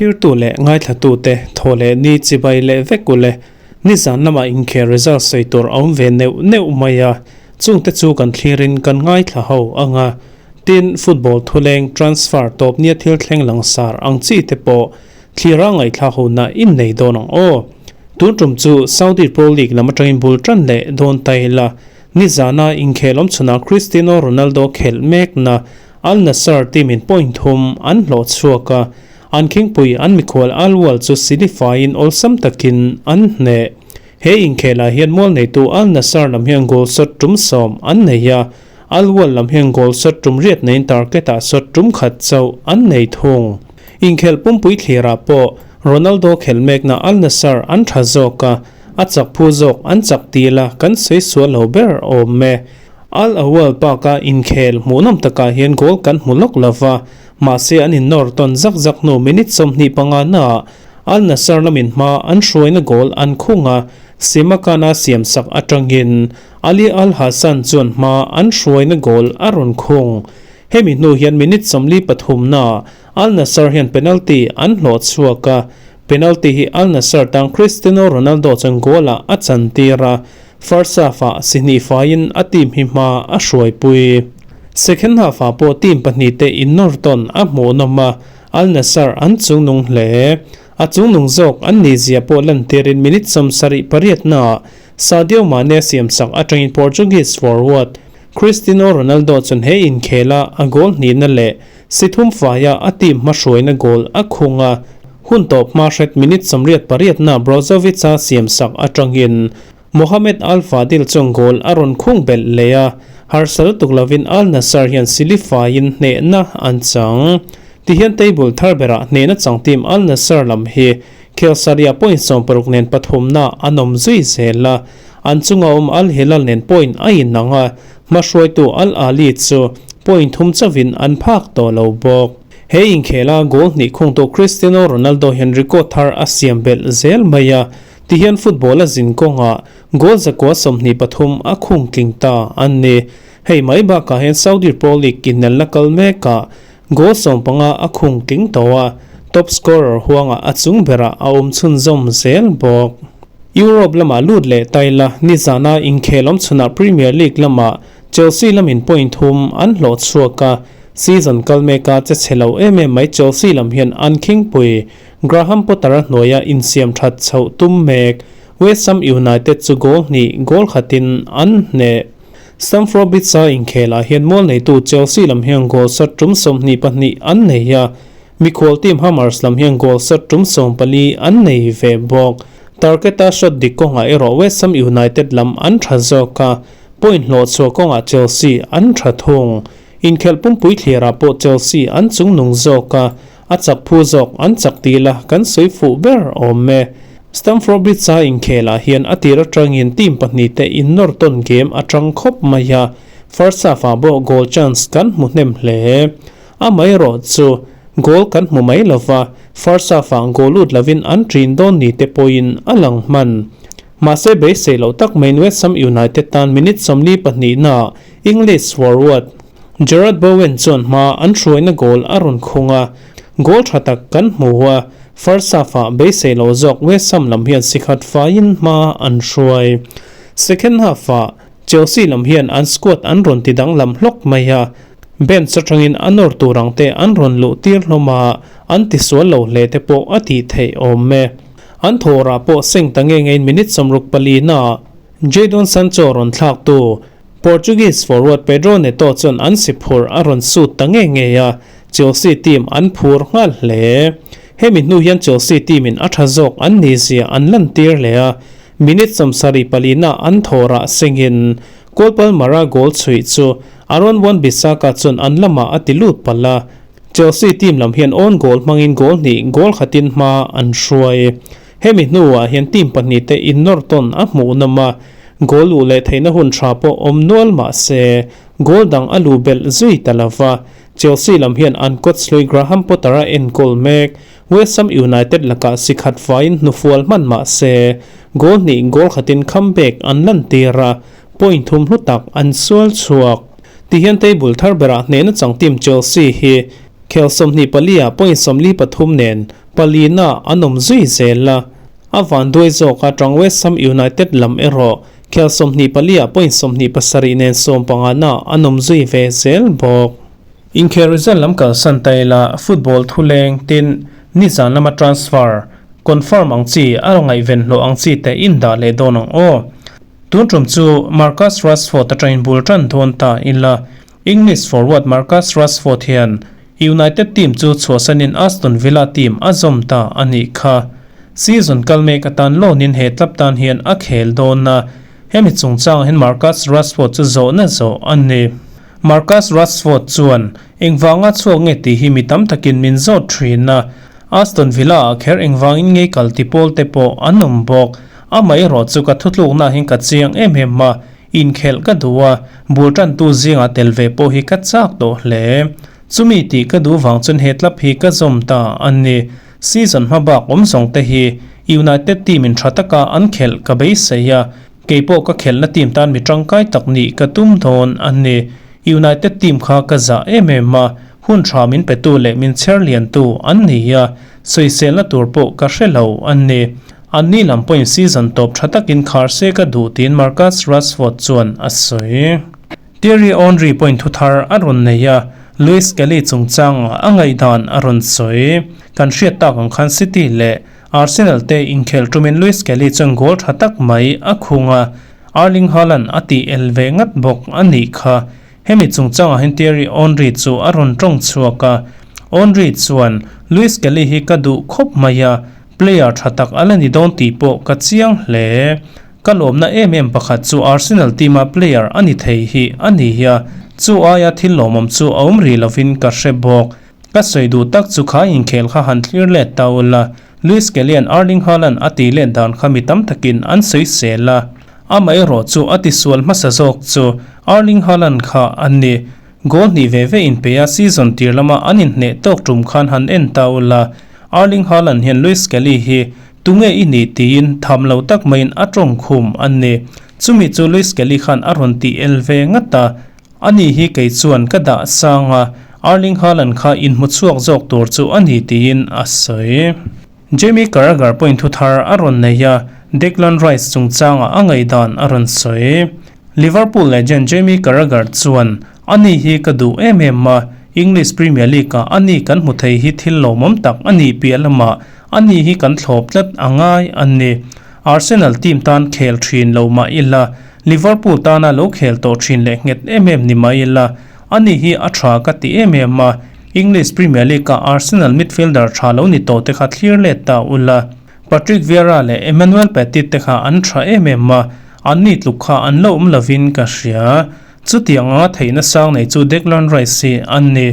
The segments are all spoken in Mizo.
Thlirtu leh ngaithlatute thaw leh ni chibai leh vek u le. Nizan lamah inkhel result sawi tur a awm ve neuh neuh mai a, chungte chu kan thlirin kan ngaithla ho ang a. Tin, football thuleng transfer tawp nia thil thleng langsar ang chi te pawh thlira ngaihthlak hona in nei dawn ang aw. Tun tum chu Saudi Pro League lam atangin bul tan leh dawn ta ila, nizana inkhel awm chhunah Cristiano Ronaldo khelh mekna Al Nassr team in point thum an hlawh chhuak a, an khingpui an mikhual Al Wal chu silifaiin awlsam takin an hneh. He inkhelah hian mual neitu Al Nassr lam hian goal shot tum sawm an nei a, Al Wal lam hian goal shot tum riat neiin target ah shot tum khat chauh an nei thung. Inkhelh pumpui thlirah pawh Ronaldo khelh mekna Al Nassr an tha zawk a, a chak phu zawk an chak til a kan sawi sual lo ber awm e. Al Awwal baka inkhel hmuhnawm takah hian goal kan hmu lawk lo va, mahse an innawr tawn zak zak hnu minute 25 naah Al Nassr lamin hma an hruaina goal an khung a, Simakana siamsak atangin Ali Al Hassan chuan hma an hruaina goal a rawn khung. Hemi hnu hian minute 43 naah Al Nassr hian penalty an hlawh chhuak a, penalty hi Al Nassr tang Cristiano Ronaldo chuan goal-ah a chantir a, First half-ah si hnih faiin a team hi hma a hruaipui. Second half-ah pawh team pahnihte innawr tawn a hmuhnawm a, Al Nassr an chungnung hle. A chungnung zawk an nih zia pawh lantirin minute 78 naah Sadio Mane siamsak atangin Portuguese forward Cristiano Ronaldo chuan he inkhela a goal hnihna leh si thum faia a team hmahruaina goal a khung a. Hun tawp hma hret minute 88 naah Brozovic-a siamsak atangin Mohamed Al Fadil chuan goal a rawn khung belh leh a, harsa lutuk lovin Al Nassr hian sili faiin hnehna an chang. Tihian table thar berah hnehna chang team Al Nassr lam hi khel sarih point 60 nen pathumna an awm zui zel a, an chunga awm Al Hilal nen point a inang a, hmahruaitu Al Ahly chu point thum chauhin an phak tawh lo bawk. He inkhela goal hnih khungtu Cristiano Ronaldo hian record thar a siam belh zel mai a, Tihian football a zin kawngah goal 123 a khung tling ta an ni. Hei mai bakah hian Saudi Pro League inelna kal mekah goal 15 a khung tling tawh a, top scorer huangah a chung berah a awm chhunzawm zel bawk. Europe lamah lut leh taila nizana inkhel awm chhunah Premier League lamah Chelsea lamin point thum an hlawh chhuak a, season kal meka che chhe lo em em mai Chelsea lam hian an khingpui Graham Potter-a hnuaia insiam that chhoh tum mek West Ham United chu goal hnih goal khatin an hneh. Stamford Bridge-a inkhelah hian mual neitu Chelsea lam hian goal shot tum 22 an nei a, mikhual team Hammers lam hian goal shot tum 14 an nei ve bawk. Target-a shot dik kawngah erawh West Ham United lam an tha zawk a, point hlawh chhuah kawngah Chelsea an tha thung. Inkhelh pumpui thlirah pawh Chelsea an chungnung zawk a, A chak phu zawk an chak ti la kan sawi fuh ber awm e. Stamford Bridge-a inkhelah hian a tir atangin team pahnih te innawr tawn game a tang khawp mai a, first half-ah pawh goal chance kan hmu hnem hle. Amaherawh chu goal kan hmu mai lova, first half-ah goal lut lovin an ṭin dawn ni te pawhin a lang hman. Mahse beisei loh tak maiin West Ham United tan minute 42 naah English forward Jarrod Bowen chuan hma an hruaina goal a rawn khung a, goal tha tak kan hmu a, first half-ah beisei lo zawk West Ham lam hian si khat faiin hma an hruai. Second half-ah Chelsea lam hian an squad an rawn ti danglam hlawk mai a, bench atangin a nawr tur ang te an rawn luh tir hlawm a, an ti sual lo hle te pawh a tih theih awm e. An thawrah pawh seng ta nge ngeiin minute 64 naah Jadon Sancho rawn thlaktu Portuguese forward Pedro Neto chuan an si phur a rawn sut ta nge ngei a, Chelsea team an phur nghal hle. Hemi hnu hian Chelsea team in a tha zawk an ni zia an lantir hle a, minute 74 na an thawrah sengin Cole Palmer-a goal chhuih chu Aaron Wan-Bissaka chuan an lamah a ti lut palh a, Chelsea team lam hian own goal hmangin goal hnih goal khatin hma an hruai. Hemi hnuah hian team pahnih te innawr tawn a hmuhnawm a, goal luh leh theihna hun tha pawh awm nual mah se, goal dang a luh belh zui ta lo va. Chelsea lam hian an coach hlui Graham Potter-a enkawl mek. West Ham United lakah si khat faiin hnufual hman mah se, goal hnih goal khatin comeback an lantir a, point thum hlu tak an sual chhuak. Tihian table thar berah hnehna chang team Chelsea hi. Khel 24 ah point 43 nen palina an awm zui zel a. A vanduai zawk atang West Ham United lam erawh khel 24 ah point 27 nen sawmpangana an awm zui ve zel bawk. Inkhel result lam kalsan ta ila football thuleng tin nizan lama transfer confirm ang chi a ngaihven hlawh ang chi te in dah leh dawn ang aw. Tun tum chu Marcus Rashford atangin bul tan dawn ta ila English forward Marcus Rashford hian United team chu chhuahsanin Aston Villa team a zawm ta a nih kha. Season kal mek atan loan in he club tan hian a khel dawn a, hemi chungchangah hian Marcus Rashford chu zawhna zawh a ni. Marcus Rashford chuan engvanga chhuak nge tih hi mi tam takin min zawt thin a, Aston Villa ah kher engvangin ngei kal ti pawl te pawh an awm bawk. Amaherawh chu ka thutlukna ah hian ka chiang em em a, Inkhelh ka duh a, bul tantu zingah tel ve pawh hi ka chak tawh hle. Chumi tih ka duh vang chuan he club hi ka zawm ta a ni. Season hma bak awm zawng te hi United team in tha taka an khelh ka beisei a, kei pawh ka khelhna team tan mi tangkai tak nih ka tum dawn a ni. United team kha ka zah em em a, hun tha min petu leh min chher liantu an ni a, sawiselna tur pawh ka hre lo a ni. Anni lam pawhin season tawp tha takin khar se ka duh tiin Marcus Rashford chuan a sawi. Thierry Henry pawhin thu thar a rawn nei a, Lewis Kelly chungchangah a ngaihdan a rawn sawi. Kan hriat tak ang khan City leh Arsenal te inkhel tumin Lewis Kelly chuan goal tha tak mai a khung a, Erling Haaland a tih el ve ngat bawk a nih kha. Hemi chungchangah hian Thierry Henry chu a rawn tawng chhuak a, Henry chuan, Lewis Kelly hi ka duh khawp mai a, Player tha tak a la ni dawn tih pawh ka chiang hle. Ka lawmna em em pakhat chu Arsenal team-a player a ni thei hi a ni a, chu aia thil lawmawm chu a awm rih lovin ka hre bawk. Ka sawi duh tak chu kha inkhel kha han thlir let ta ula, Luis Kelly-a'n Erling Haaland a tih let dan kha mi tam takin an sawi sel a. Amaherawh chu a tisual hmasa zawk chu Erling Haaland kha a ni. Goal hnih ve ve inpe a season tir lama an inhneh tawk tum khan han en ta ula, Erling Haaland hian Luis Kelly hi tunge i nih tiin tham lo tak maiin a tawng khum a ni. Chumi chu Luis Kelly khan a rawn tih el ve ngat a, ani hi kei chuan ka dah sang a, Erling Haaland kha inhmu chhuak zawk tur chu a ni tiin a sawi. Jamie Carragher pawhin thu thar a rawn nei a, Declan Rice chungchangah a ngaihdan a rawn sawi. Liverpool legend Jamie Carragher chuan, Ani hi ka duh em em a, English Premier League-ah ani kan hmu thei hi thil lawmawm tak a nih piah lamah ani hi kan thlawp tlat a ngai a ni. Arsenal team tan khel thin lo mah ila, Liverpool tana lo khel tawh thin leh nghet em em ni mah ila, ani hi a tha ka ti em em a, English Premier League-ah Arsenal midfielder tha lo ni tawh te kha thlir let ta ula. Patrick Vieira leh Emmanuel Petit te kha an tha em em a, anni tluk kha an lo awm lovin ka hria. Chutiang anga theihna sang nei chu Declan Rice hi an ni.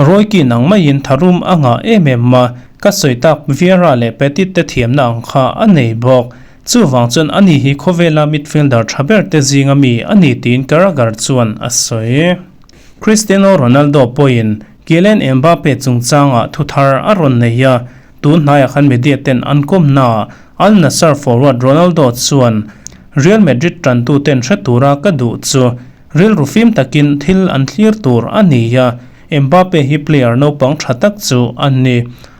Roy Keane ang maiin tharum a ngah em em a, ka sawi tak Vieira leh Petit te thiamna ang kha a nei bawk. Chuvang chuan ani hi khawvela midfielder tha ber te zinga mi a ni tiin Carragher chuan a sawi. Cristiano Ronaldo pawhin Kylian Mbappe chungchangah thu thar a rawn nei a, Tun hnaiah khan media ten an kawmnaah Al Nassr forward Ronaldo chuan Real Madrid tantuten hre tura ka duh chu rilru fim takin thil an thlir tur a ni a, Mbappe hi player naupang tha tak chu a ni.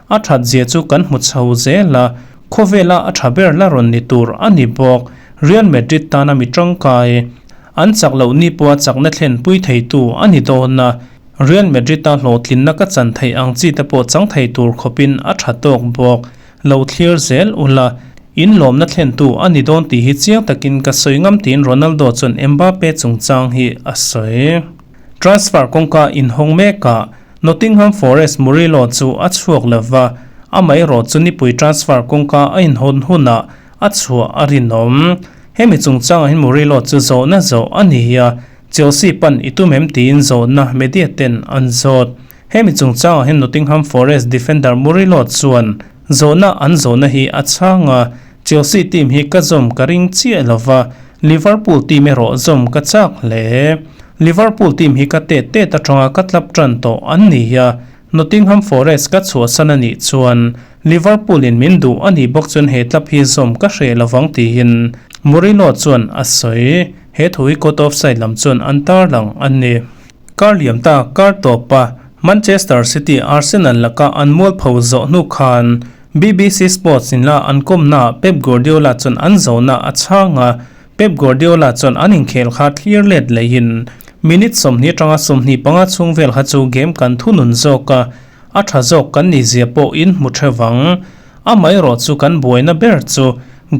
A that zia chu kan hmu chho zel a, khawvela a tha ber la rawn ni tur a ni bawk. Real Madrid tana mi tangkai an chak loh ni pawha chakna thlenpui theitu a ni dawn a. Real Madrid-a hlawhtlinna ka chan theih ang chi te pawh chang thei tur khawpin a tha tawk bawk. Lo thlir zel ula, in lawmna thlentu a ni dawn tih hi chiang takin ka sawi ngam tiin Ronaldo chuan Mbappe chungchang hi a sawi. Transfer kawngka inhawng mekah Nottingham Forest Murillo chu a chhuak lova, amaherawh chu nipui transfer kawngka a inhawn hunah a chhuah a rinawm. Hemi chungchangah hian Murillo chu zawhna zawh a ni a, Chelsea pan i tum em tiin zawhna media ten an zawt. Hemi chungchangah hian Nottingham Forest defender Murillo chuan zawhna an zawhna hi a chhang a, Chelsea team hi ka zawm ka ring chiah lova, Liverpool team erawh zawm ka chak hle. Liverpool team hi ka tet tet atanga ka tlap tan tawh an ni a, Nottingham Forest ka chhuahsan a nih chuan Liverpool in min duh a nih bawk chuan he tlap hi zawm ka hreh lovang tiin Murillo chuan a sawi. He thu hi court of side lam chuan an tarlang a ni. Kar liam ta, kar tawp a. Manchester City Arsenal laka an mualpho zawh hnu khan BBC Sports in la an kawmnaah Pep Guardiola chuan an zawhna a chhang a, Pep Guardiola chuan an inkhel kha thlir let leihin minute 20 atanga 25 chhung vel kha chu game kan thunun zawk a, a tha zawk kan nih zia pawh in hmu thevang. Amaherawh chu kan buaina ber chu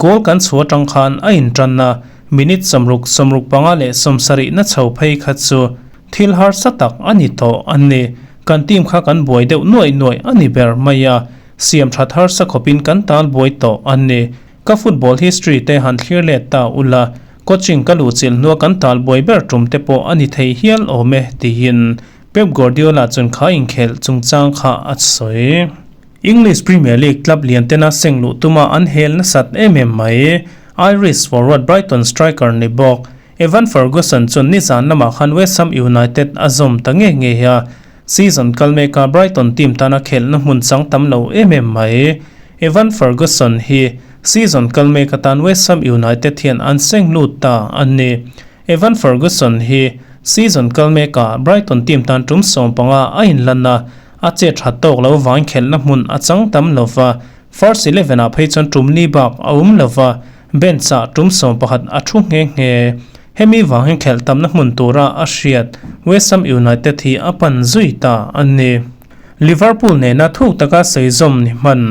goal kan chhuah atang khan a intan a, minute 60, 65 leh 70 na chho phei kha chu thil harsa tak a ni tawh a ni. Kan team kha kan buai deuh nuaih nuaih a ni ber mai a, siam that harsa khawpin kan tal buai tawh a ni. Ka football history te han thlir let ta ula, coaching ka luhchilh hnua kan tal buai ber tum te pawh a ni thei hial awm e, tiin Pep Guardiola chuan kha inkhelh chungchang kha a sawi. English Premier League club lian tena seng luh tuma an hel nasat em em mai. Irish forward Brighton striker ni bawk Evan Ferguson chuan nizan lamah khan West Ham United a zawm ta nge nge a, season kal meka Brighton team tana khelhna hmun chang tam lo em em mai. Evan Ferguson hi season kal mek atan West Ham United hian an seng lut ta a ni. Evan Ferguson hi season kal mekah Brighton team tan tum 15 a inlan a, a che tha tawk lo vang khelhna hmun a chang tam lo va, first eleven ah phei chuan tum li bak a awm lo va, bench ah tum 11 a thu nghe nghe. Hemi vang hian khelh tamna hmun tura a hriat West Ham United hi a pan zui ta a ni. Liverpool nena thuk taka sawi zawm ni hman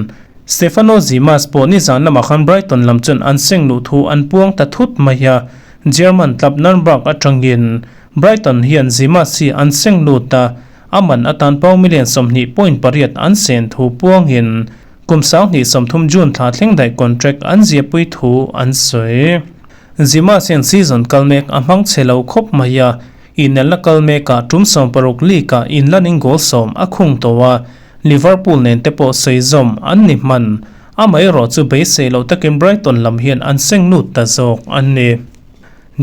Stefano Zimas pawh nizan lamah khan Brighton lam chuan an seng luh thu an puang ta thut mai a, German club Nurnberg atangin Brighton hian Zimas hi an seng lut a, a man atan pound million 20.8 an sen thu puangin kum 2030 June thla thleng daih contract an ziahpui thu an sawi. Zimas hian season kal mek a hmang chhe lo khawp mai a, inelna kal mekah tum 16 league ah inlanin goal 10 a khung tawh a, Liverpool nen te pawh sawi zawm an ni hman. Amaherawh chu beisei loh takin Brighton lam hian an seng lut ta zawk an ni.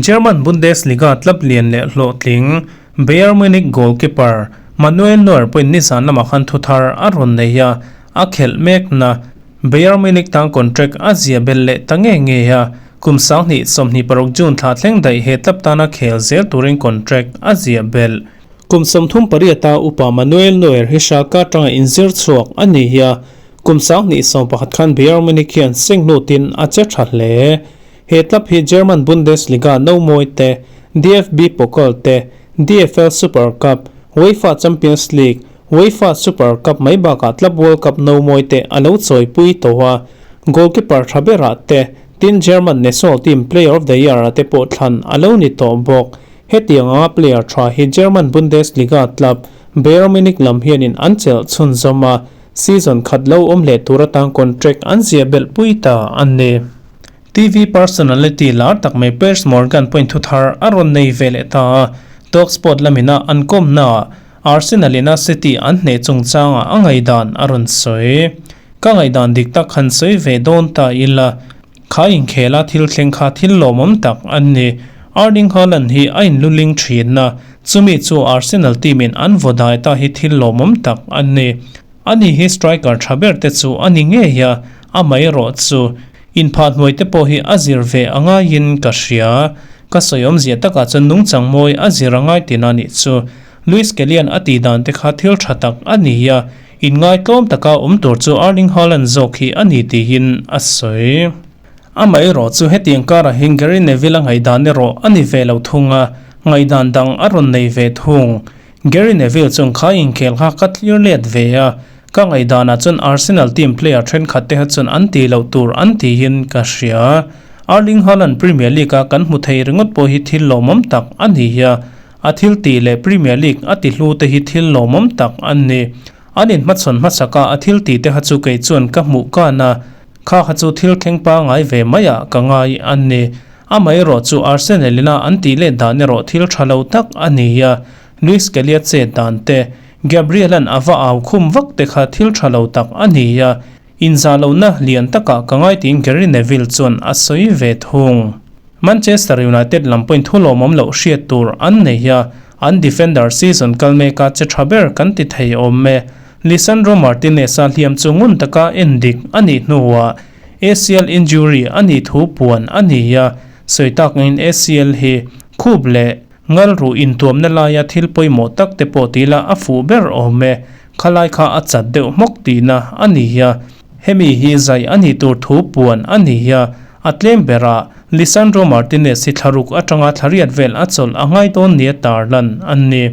German Bundesliga club lian leh hlawhtling Bayern Munich goalkeeper Manuel Neuer pawhin nizan lamah khan thu thar a rawn nei a, a khelh mekna Bayern Munich tan contract a zia belh leh ta nge nge a, kum 2026 June thla thleng daih he club tana khel zel turin contract a zia belh. Kum 38 a upa Manuel Neuer hi Schalke atanga inzir chhuak a ni hi a, kum 2011 khan Bayern Munich hian seng hnutin a che tha hle. He club hi German Bundesliga no mawi te, DFB Pokal te, DFL Super Cup, UEFA Champions League, UEFA Super Cup mai bakah Club World Cup no mawi te a lo chawipui tawh a, goalkeeper tha berah te, tin German national team Player of the Year ah te pawh thlan a lo ni tawh bawk. Hetiang anga player tha hi German Bundesliga club Bayern Munich lam hianin an chelh chhunzawm a, season khat lo awm leh tur atan contract an ziah belh pui ta a ni. TV personality lar tak mai Piers Morgan pawhin thu thar a rawn nei ve leh ta a, TalkSport lamina an kawmnaah Arsenal ina City an hneh chungchangah a ngaihdan a rawn sawi. Ka ngaihdan dik tak han sawi ve dawn ta ila, kha inkhela thil thleng kha thil lawmawm tak a ni. Erling Haaland hi a inluling thin a, chumi chu Arsenal team in an vaw dai ta hi thil lawmawm tak a ni. Ani hi striker tha ber te chu a ni ngei a, amaherawh chu inphah hnuai te pawh hi a zir ve a ngaiin ka hria. Ka sawi awmzia takah chuan nungchang mawi a zir a ngai tina nih chu. Luis Kelly-a'n a tih dan te kha thil tha tak a ni a, inngai tlawm taka awm tur chu Erling Haaland zawk hi a ni tiin a sawi. Amaherawh chu hetiang karah hian Gary Neville-a ngaihdan erawh a ni ve lo thung a, ngaihdan dang a rawn nei ve thung. Gary Neville chuan kha inkhel kha ka thlir let ve a, ka ngaihdanah chuan Arsenal team player thenkhat te kha chuan an tih loh tur an tihin ka hria. Erling Haaland Premier League a kan hmu thei ringawt pawh hi thil lawmawm tak a ni a, a thil tih leh Premier League a ti hlu te hi thil lawmawm tak an ni. An inhmachhawn hmasaka a thil tih te kha chu kei chuan ka hmuh kan a, kha kha chu thil thleng pangai ve maiah ka ngai an ni. Amaherawh chu Arsenal ina an tih let dan erawh thil tha lo tak a ni a, Luis Kelly-a chet dan te, Gabriel-a'n a va au khum vak te kha thil tha lo tak a ni a, inzah lohna lian takah ka ngai tiin Gary Neville chuan a sawi ve thung. Manchester United lam pawhin thu lawmawm loh hriat tur an nei a, an defender season kal meka che tha ber kan ti thei awm e. Lisandro Martinez-a hliam chu ngun taka en dik a nih hnuah ACL injury a nih thu puan a ni a, sawi tak angin ACL hi khup leh. Ngal ruh intuamna laia thil pawimawh tak te pawh ti ila a fuh ber awm e. Khalai kha a chat deuh hmawk tihna a ni a. Hemi hi zai a nih tur thu puan a ni a. A tlem berah Lisandro Martinez hi thlaruk atanga thlariat vel a chawlh a ngai dawn nia tarlan a ni.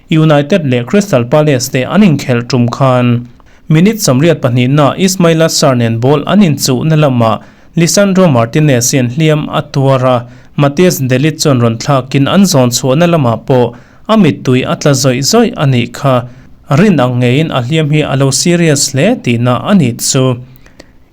United leh Crystal Palace te an inkhelh tum khan minute 82 naah Ismaila Sarr nen ball an inchuhna lamah Lisandro Martinez hian hliam a tuar a, Matthijs de Ligt chuan rawn thlakin an zawn chhuahna lamah pawh a mittui a tla zawih zawih a nih kha. Rin ang ngeiin a hliam hi a lo serious hle tihna a nih chu.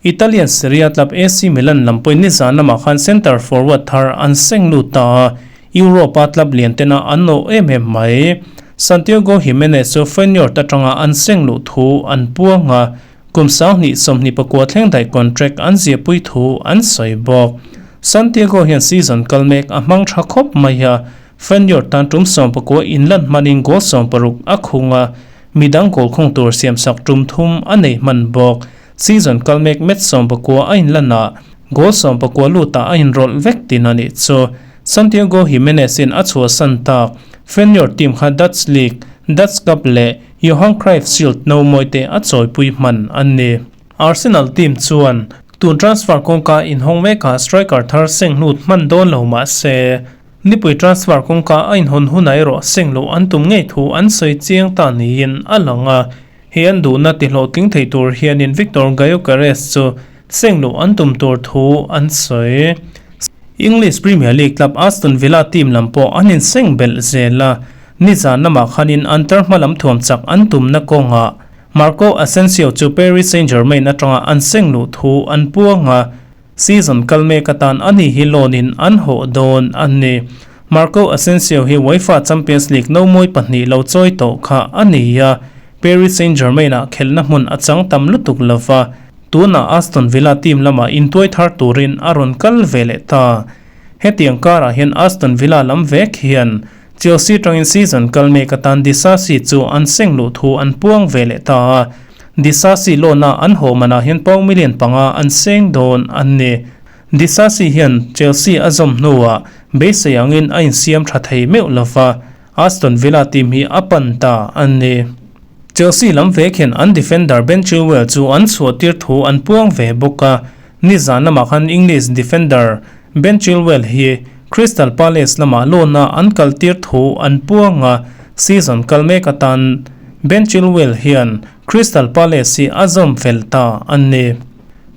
Italian Serie A club AC Milan lam pawhin nizan lamah khan centre forward thar an seng lut ta a, Europe-a club lian tena an nawh em em mai. Santiago Gimenez chu Feyenoord atanga an seng luh thu an puang a, kum 2024 thleng daih contract an ziahpui thu an sawi bawk. Santiago hian season kal mek a hmang tha khawp mai a, Feyenoord tan tum 19 inlan hmanin goal 60 a khung a, midang goal khung tur siamsak tum thum a nei hman bawk. Season kal mek match 19 a inlan a, goal 19 lutah a inrawlh vek tin a nih chu. Santiago Gimenez-in a chhuahsan tak Feyenoord team kha Dutch League, Dutch Cup leh Johan Cruyff Shield no mawite a chawipui hman a ni. Arsenal team chuan tun transfer kawngka inhawng mekah striker thar seng hlut hman dawn lo mah se, nipui transfer kawngka a inhawn hunah erawh seng loh an tum ngei thu an sawi chiang ta niin a lang a. He an duhna tihlawhtling thei tur hianin Viktor Gyokeres chu seng loh an tum tur thu an sawi. English Premier League club Aston Villa team lam pawh an inseng belh zel a, nizan lamah khanin an tar hma lam thuam chak an tumna kawngah Marco Asensio chu Paris Saint-Germain atanga an seng luh thu an puang a, season kal mek atan ani hi loan in an hawh dawn a ni. Marco Asensio hi UEFA Champions League no mawi pahnih lo chawi tawh kha a ni a, Paris Saint-Germain-ah khelhna hmun a chang tam lutuk lova, tunah Aston Villa team lamah intuai thar turin a rawn kal ve leh ta. Hetiang karah hian Aston Villa lam vek hian Chelsea tangin season kal mek atan Disasi chu an seng luh thu an puang ve leh ta a, Disasi loan-a an haw manah hian pound million panga an seng dawn a ni. Disasi hian Chelsea a zawm hnuah beisei angin a insiam tha thei meuh lova, Aston Villa team hi a pan ta a ni. Chelsea lam vek hian an defender Ben Chilwell chu an chhuah tir thu an puang ve bawk a, nizan lamah khan English defender Ben Chilwell hi Crystal Palace lamah loan-a an kal tir thu an puang a, season kal mek atan Ben Chilwell hian Crystal Palace hi a zawm fel ta a ni.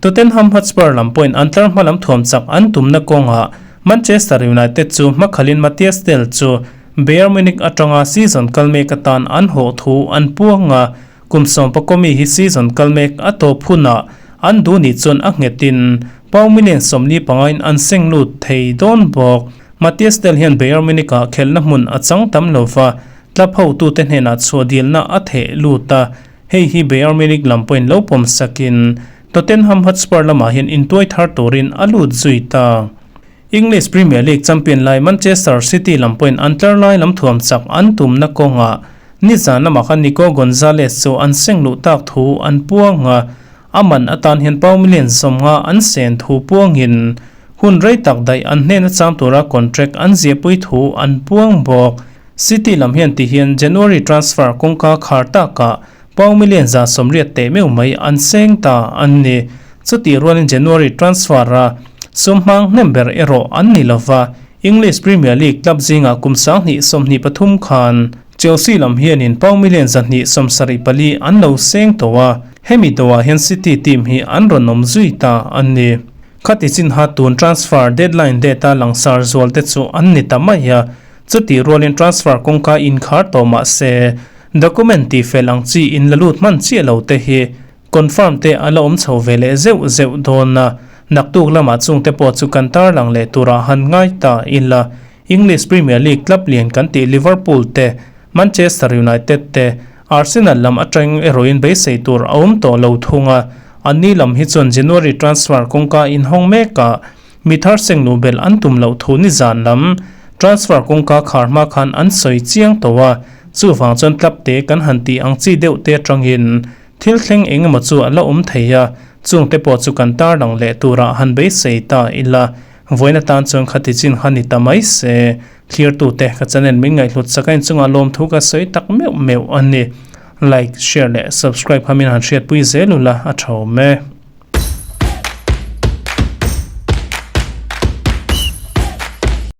Tottenham Hotspur lam pawhin an tlar hma lam thuam chak an tumna kawngah Manchester United chu hmakhalin Matthias Tel chu Bayern Munich atanga season kal mek atan an hawh thu an puang a, kum 14 mi hi season kal mek a tawp hunah an duh nih chuan a nghetin pound million 45 in an seng lut thei dawn bawk. Matthias Tel hian Bayern Munich-ah khelhna hmun a chang tam lova, club hotute hnenah chhuah dilna a theh lut a, Hei hi Bayern Munich lam pawhin lo pawm sakin Tottenham Hotspur lamah hian intuai thar turin a lut zui ta. English Premier League champion lai Manchester City lam pawhin an tlar lai lam thuam chak an tumna kawngah nizan lamah khan Nico Gonzalez chu an seng luh tak thu an puang a, a man atan hian pound million 50 an sen thu puangin hun rei tak daih an hnena chang tura contract an ziahpui thu an puang bawk. City lam hian ti hian January transfer kawngka khar takah pound million 180 teh meuh mai an seng ta an ni. Chutih rualin January transfer a sum hmang hnem ber erawh an ni lova, English Premier League club zingah kum 2023 khan Chelsea lam hianin pound million 274 an lo seng tawh a, hemi dawhah hian City team hi an rawn awm zui ta an ni. Khati chin ha tun transfer deadline date a langsar zual te chu an ni ta mai a, Chutih rualin transfer kawngka inkhar tawh mah se, document tihfel ang chi in la lut hman chiah lo te hi confirm te a la awm chho ve leh zeuh zeuh dawn a, naktuk lamah chungte pawh chu kan tarlang leh turah han ngai ta ila. English Premier League club lian kan tih Liverpool te, Manchester United te, Arsenal lam atang erawhin beisei tur a awm tawh lo thung a, anni lam hi chuan January transfer kawngka inhawng mekah Mi thar seng nu belh an tum loh thu nizan lam transfer kawngka khar hma khan an sawi chiang tawh a, chuvang chuan club te kan han tih ang chi deuh te atangin thil thleng eng emaw chu a la awm thei a, chung te pawh chu kan tarlang leh turah han beisei ta ila. Vawiin atan chuan khati chin kha ni ta mai se, thlirtute ka channel min ngaihhlut sak a inchungah lawmthu ka sawi tak meuh meuh a ni. Like, share leh subscribe kha min han hriatpui zel ula a tha awm e.